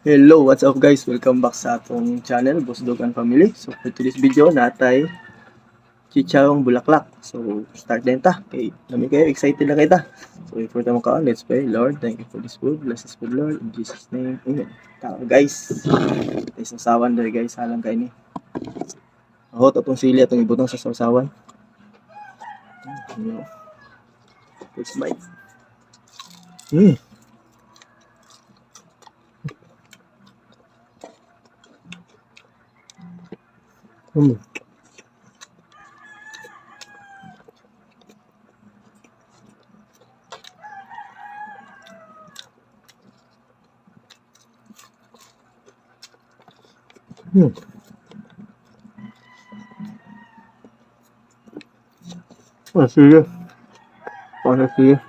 Hello, what's up, guys? Welcome back sa atong channel, Boss Dog and Family. So for today's video, natay chicharong bulaklak. So start din ta. Okay, lami kayo, excited na kita. So before tayo makaon, let's pray. Lord, thank you for this food. Bless this food, Lord. In Jesus' name, amen. Tao, guys. Tay sausawan dere, guys, halang kay ni. Hot atong sili atong ibutang sa sausawan. First bite. Ah, sige. Para sige.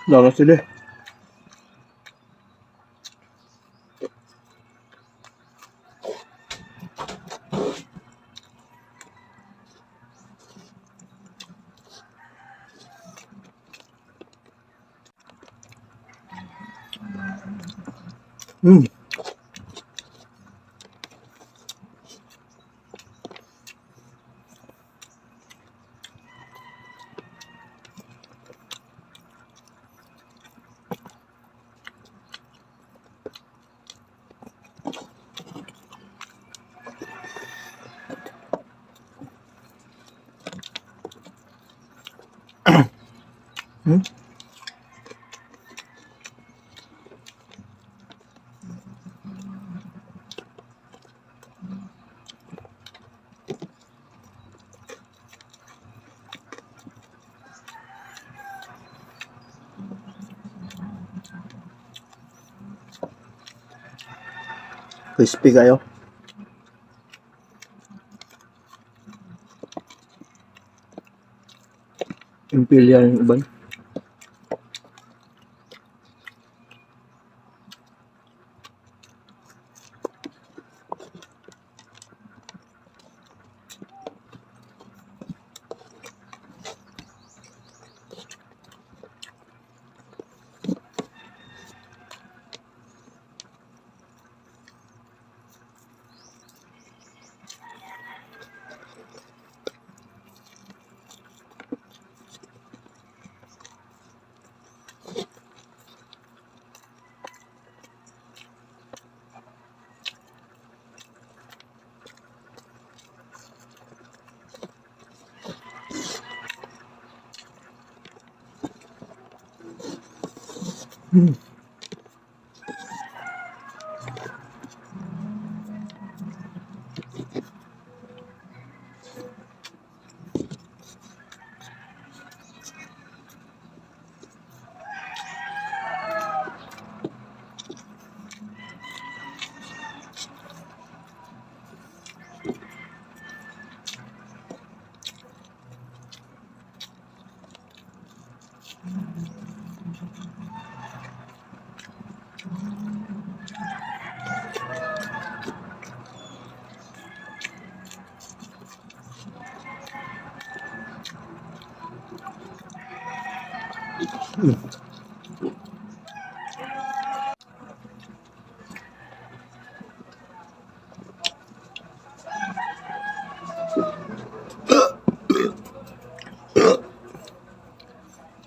Dara sila. Crispy kaayo. Imperial yung uban.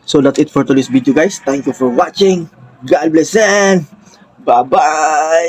So that's it for today's video, guys. Thank you for watching. God bless and bye-bye.